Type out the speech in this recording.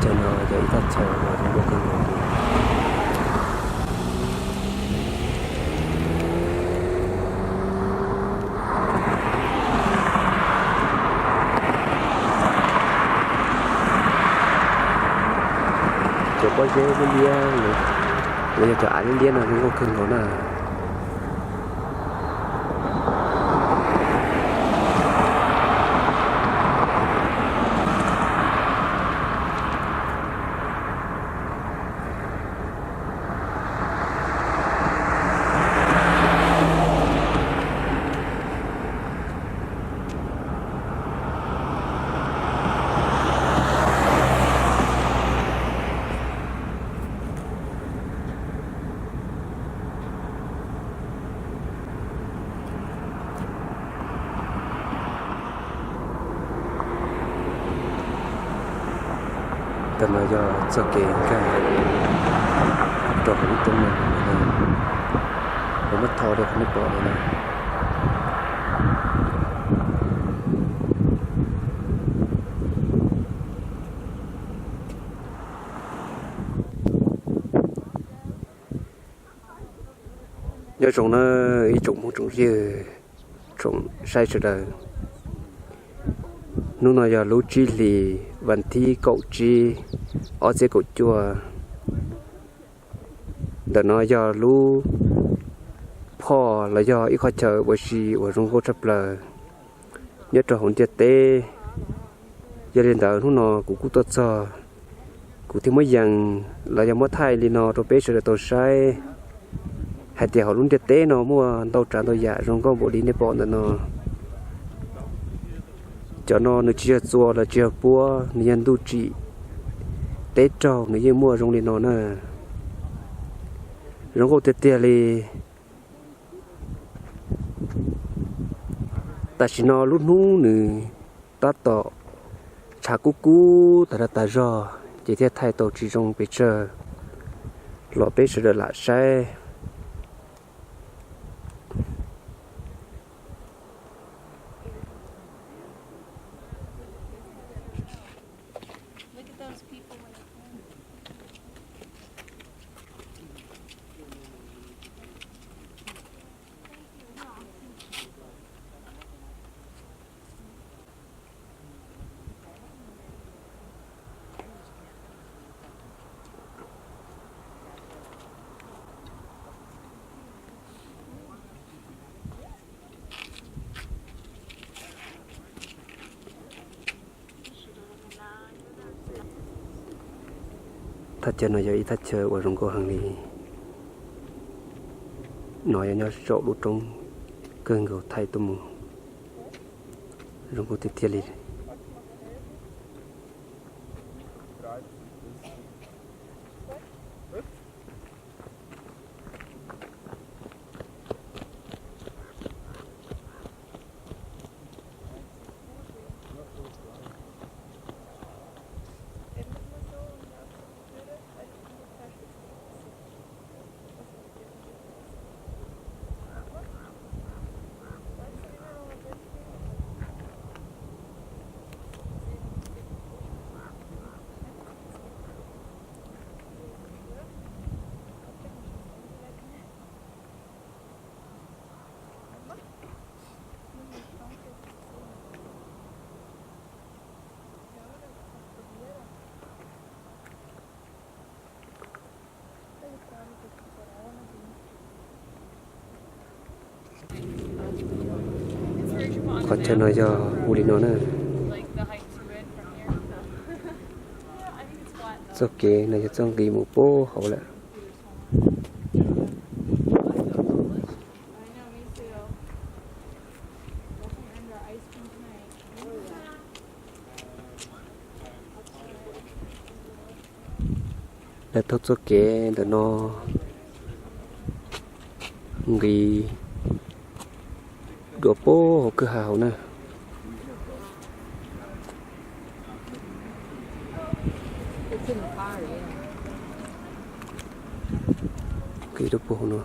Chaw no yog ib thaj chaw uas zoo nkauj kawg nkaus. Cov pob zeb liab liab, los yog cov av liab liab no zoo nkauj kawg nkaus na. Ntawm no yog txoj kev nkag rau hauv lub roob no, kuv muab tho rau nej pom no na. Nyob zoo na ib tsoom Hmoob tsoom ywg, tsoom saib sawv daws. Hnub no yog lub tsib hlis vas thib kaum tsib, ob txhiab kaum cuaj. Ntawm no yog lub phoj los yog ib qhov chaw ua si uas zoo nkauj tshaj plaws nyob rau hauv ntiaj teb. Yog li ntawd hnub no kuv kuj tuaj txog, kuv thiaj muab yees los yog muab thaij li no rau peb sawv daws tau saib hais tias hauv lub ntiaj teb no muaj ntau tsav ntau yam zoo nkauj npaum li nej pom ntawm no. Cov no nws tsis yog txua los tsis yog puab, nws yog ntuj tsim teb raug nws yeej muaj zoo li no na. Zoo nkauj tiag tiag li. Tam sim no lub hnub nws tab tom tshav kub kub tas zog tas zog, ces thiaj thaij tau tsis zoo pes tsawg los peb sawv daws lam saib. Thaj chaw no yog ib thaj chaw uas zoo nkauj heev li. No yog nyob saum lub roob kawg nkaus thaij tuaj mus. Zoo nkauj tiag tiag li. Qhov chaw no yog hu li no na. Txoj kev no yog txoj nqis mus puag hauv lawm. Lawv taug txoj kev ntawm no nqis dua puag hauv kwj ha hauv na. Nqis dua puag hauv no.